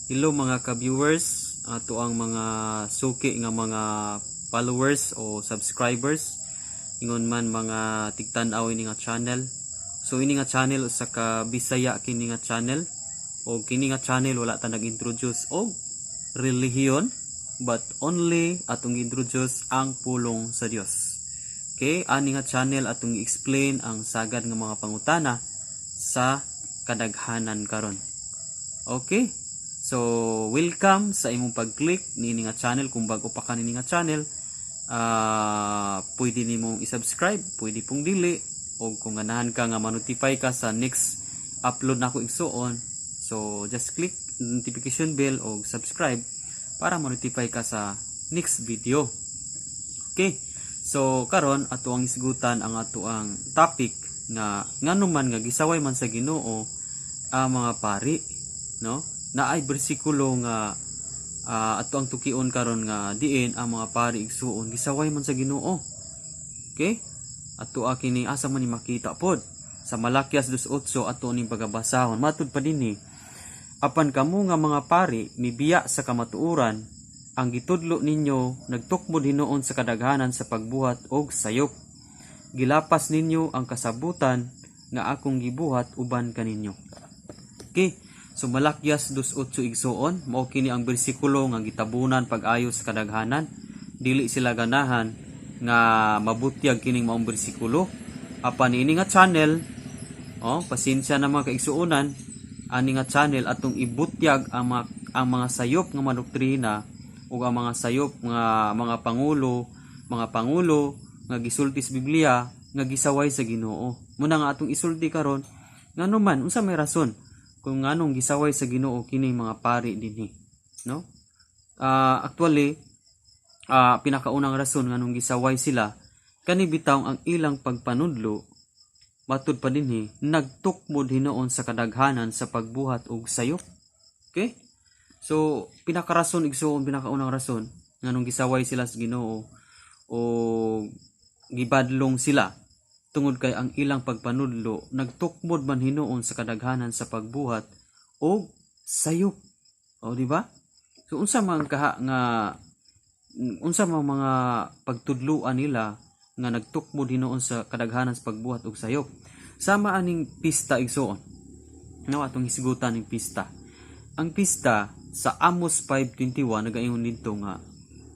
Hello mga ka-viewers, ato ang mga suki nga mga followers o subscribers, ingon man mga tigtan-aw ini nga channel. So ini nga channel usa ka Bisaya kini nga channel o kini nga channel wala ta nag-introduce og relihiyon, but only atong introduce ang pulong sa Dios. Okay, ani nga channel atong i-explain ang sagad nga mga pangutana sa kadaghanan karon. Okay? So, welcome sa imong pag-click niini nga channel. Kung bago pa ka niini nga channel, pwede nimong i-subscribe, pwede pong dili, o kung ganahan ka nga ma-notify ka sa next upload nako, igsuon, so just click notification bell o subscribe para ma-notify ka sa next video. Okay. So karon ato ang isgutan ang ato ang topic nga ngano man nga gisaway man sa Ginoo ang mga pari, no? Naay bersikulo nga ato ang tukion karon nga diin ang mga pari, igsuon, gisaway man sa Ginoo. Okay? Ato kini asa man ni makita pod? Sa Malakias 2:8 ato ning pagabasahon. Matud pa dinhi, "Apan kamo nga mga pari mibiya sa kamatuoran, ang gitudlo ninyo nagtukmod hinuon sa kadaghanan sa pagbuhat og sayop. Gilapas ninyo ang kasabutan nga akong gibuhat uban kaninyo." Okay. So Malakias 2:8, igsuon, mao kini ang bersikulo nga gitabunan pag-ayo sa kadaghanan. Dili sila ganahan nga mabutyag kining maong bersikulo. Apan ini nga channel, oh, pasensya na mga kaigsuonan, ani nga channel atong ibutyag ang mga sayop nga mga doktrina ug ang mga sayop nga mga pangulo nga gisulti sa Biblia nga gisaway sa Ginoo. Muna nga atong isulti karon ngano man, unsa may rason kung nganong gisaway sa Ginoo kini mga pari dinhi, no? Actually, pinakaunang rason nganong gisaway sila kani bitaw ang ilang pagpanudlo, matud pa dinhi, nagtukmod hinuon sa kadaghanan sa pagbuhat og sayop. Okay? So pinakarason, igsuon, pinakaunang rason nganong gisaway sila sa Ginoo o gibadlong sila tungod kay ang ilang pagpanudlo nagtukmod man hinuon sa kadaghanan sa pagbuhat og sayop. O, di ba? So unsa man kaha nga unsa man mga pagtudloan nila nga nagtukmod hinuon sa kadaghanan sa pagbuhat og sayop? Sama aning pista, igsuon. No, atong hisgutan ning pista. Ang pista sa Amos 5:21 nagaingon didto nga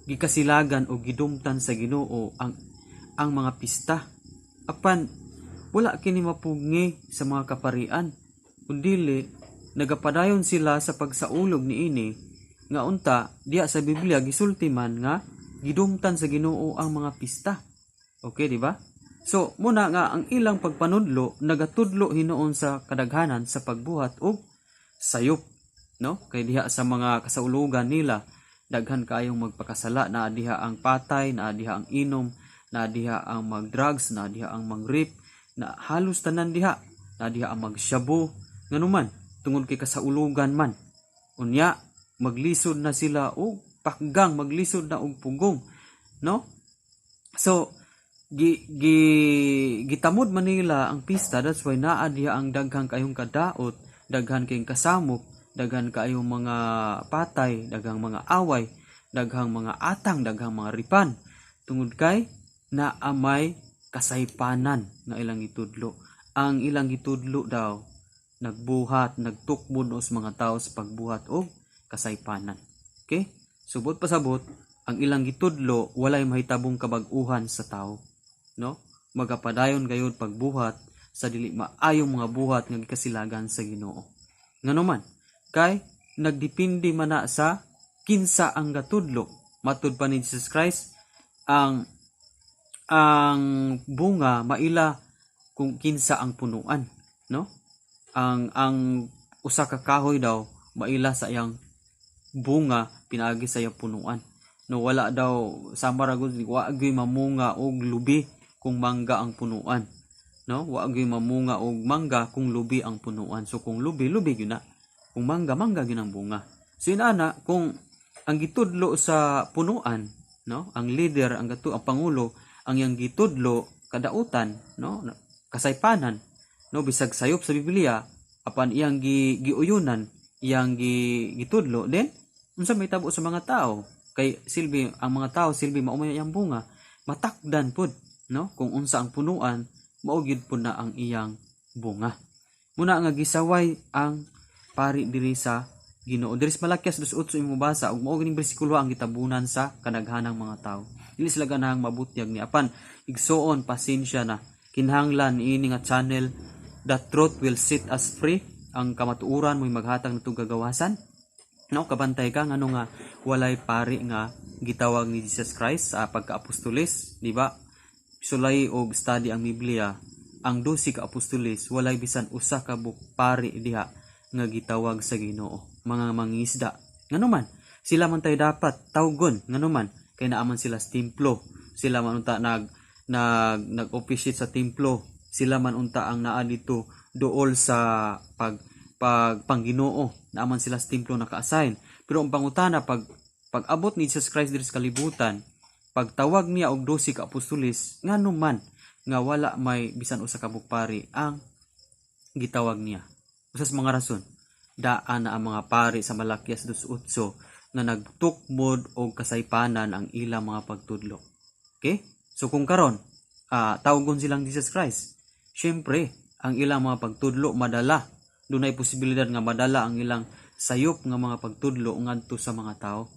gikasilagan o gidumtan sa Ginoo ang mga pista. Apan wala kini mapugngi sa mga kaparian. Kundili nagapadayon sila sa pagsaulog niini nga unta diya sa Biblia gisulti man nga gidumtan sa Ginoo ang mga pista. Okay, di ba? So, muna nga ang ilang pagpanudlo nagatudlo hinuon sa kadaghanan sa pagbuhat og sayop, no? Kay diha sa mga kasaulugan nila daghan kaayong magpakasala, naa diha ang patay, naa diha ang inom, naa diha ang mag-drugs, naa diha ang mag-rape, na halos tanan diha, naa diha ang magshabu, nganuman tungod kay kasaulugan man. Unya maglisod na sila og pakgang, maglisod na og pugong, no? So gi, gi gitamod man nila ang pista. That's why naa diha ang daghang kayong kadaot, daghan kayong kasamok, daghan kayong mga patay, daghang mga away, daghang mga atang, daghang mga ripan, tungod kay naa may kasaypanan nga ilang gitudlo. Ang ilang gitudlo daw nagbuhat, nagtukmod sa mga tao sa pagbuhat og kasaypanan. Okay? Subot pasabot, ang ilang gitudlo walay mahitabong kabag-uhan sa tao, no? Magapadayon gayud pagbuhat sa dili maayong mga buhat nga gikasilagan sa Ginoo. Ngano man? Kay nagdepende man na sa kinsa ang gatudlo. Matud pa ni Jesus Christ, ang bunga maila kung kinsa ang punuan, no? Ang usa ka kahoy daw maila sa iyang bunga pinaagi sa iyang punuan, no? Wala daw, sama ra gud, wa gyud mamunga og lubi kung mangga ang punuan, no? Wa gyud mamunga og mangga kung lubi ang punuan. So kung lubi, lubi gyud na. Kung mangga, mangga gyud ang bunga. So inana, kung ang gitudlo sa punuan, no, ang leader, ang gatu ang pangulo, ang iyang gitudlo kadautan, no, kasaypanan, no, bisag sayop sa Biblia, apan iyang giuyunan, iyang gitudlo, then unsa may tabo sa mga tao? Kay silbi ang mga tao, silbi mao may iyang bunga, matakdan pud, no? Kung unsa ang punuan, mao gyud pud na ang iyang bunga. Muna nga gisaway ang pari diri sa Ginoo. Diri sa Malakias 2:8 imong mabasa ug mao gining bersikulo ang gitabunan sa kadaghanang mga tao. Dili sila ganahang mabutyag ni, apan igsuon, pasensya na. Kinahanglan niini nga channel, the truth will set us free. Ang kamatuoran mo'y maghatag natong kagawasan. No, kabantay ka ngano nga walay pari nga gitawag ni Jesus Christ sa pagka-apostolis, di ba? Sulay og study ang Biblia, ang 12 ka apostolis, walay bisan usa ka pari diha nga gitawag sa Ginoo. Mga mangingisda. Ngano man, sila man tayo dapat tawgon, ngano man kay naa man sila sa templo. Sila man unta nag nag nag-officiate sa templo. Sila man unta ang naa dito duol sa pag pag pangginoo. Naa man sila sa templo naka-assign. Pero ang pangutana, pag pag-abot ni Jesus Christ diri sa kalibutan, pagtawag niya og 12 ka apostolis, ngano man nga wala may bisan usa ka pari ang gitawag niya? Usa sa mga rason, daan na ang mga pari sa Malakias 2:8 nga nagtukmod og kasaypanan ang ilang mga pagtudlo. Okay? So kung karon tawgon silang Jesus Christ, syempre ang ilang mga pagtudlo madala, dunay posibilidad nga madala ang ilang sayop nga mga pagtudlo ngadto sa mga tao.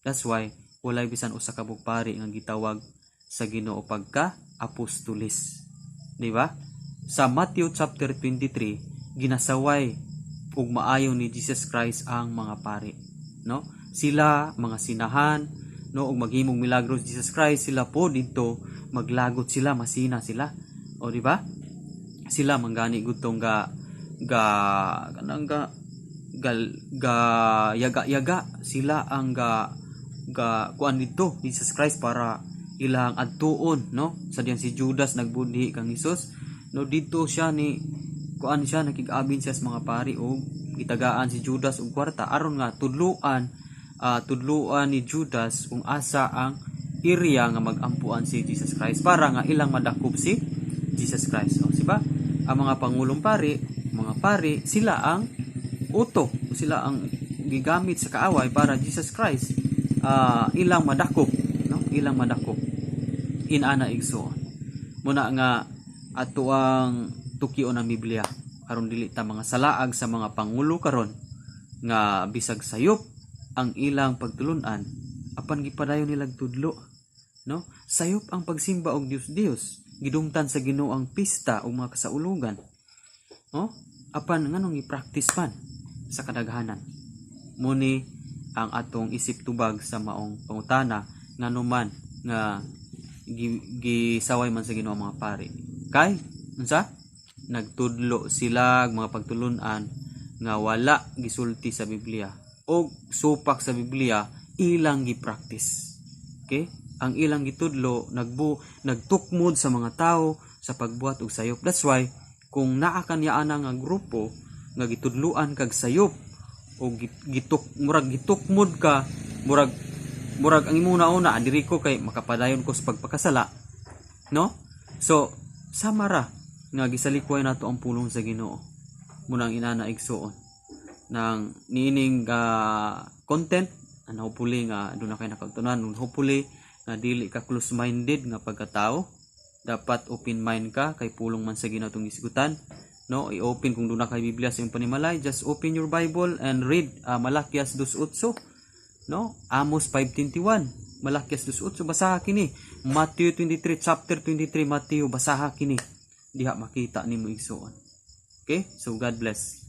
That's why walay bisan usa ka pari nga gitawag sa Ginoo pagka apostolis. Di ba? Sa Matthew chapter 23, ginasaway ug maayo ni Jesus Christ ang mga pari, no? Sila mga sinahan, no, ug maghimong milagros Jesus Christ, sila po didto maglagot sila, masina sila. O di ba? Sila manggani gudtong ga ga kanang ga ga, ga yaga-yaga, sila ang ga ga kuan didto Jesus Christ para ilang adtuon, no? Sa diyang si Judas nagbudhi kang Hesus, no, didto siya ni kuan siya, nakig-abin siya sa mga pari og gitagaan si Judas og kwarta aron nga tudluan ni Judas kung asa ang area nga magampuan si Jesus Christ para nga ilang madakop si Jesus Christ. O, siba? Ang mga pangulong pari, mga pari, sila ang utok, sila ang gigamit sa kaaway para Jesus Christ ilang madakop, no? Ilang madakop. Inana, igsoon. Muna nga ato ang tukyon ang Biblia aron dili ta mga salaag sa mga pangulo karon nga bisag sayop ang ilang pagtulunan, apan gipadayon nilang tudlo, no? Sayop ang pagsimba og Dios Dios, gidumtan sa Ginoo ang pista ug mga kasaulugan, no? Apan nganong i-practice man sa kadaghanan? Muni ang atong isip tubag sa maong pangutana, ngano man nga gisaway man sa Ginoo ang mga pari? Kay unsa? Nagtudlo sila og mga pagtulunan nga wala gisulti sa Biblia o supak sa Biblia ilang gi-practice. Okay? Ang ilang gitudlo nagtukmod sa mga tao sa pagbuhat og sayop. That's why kung naa ka niya ana nga grupo nga gitudluan kag sayop o gituk murag gitukmod ka, murag murag ang imong una, diri ko kay makapadayon ko sa pagpakasala, no? So sama ra nga gisalikway nato ang pulong sa Ginoo. Munang inana, igsuon, nang niining content and hopefully nga duna kay nakagtunan, hopefully nga dili ka close minded nga pagkatao. Dapat open mind ka kay pulong man sa Ginoo tong gisgutan, no? I-open, kung duna kay Biblia sa imong panimalay, just open your Bible and read Malakias 2:8, no? Amos 5:21, Malakias 2:8, basaha kini. Matthew 23, chapter 23, Matthew, basaha kini. Diha makita nimo, igsuon. Okay? So God bless.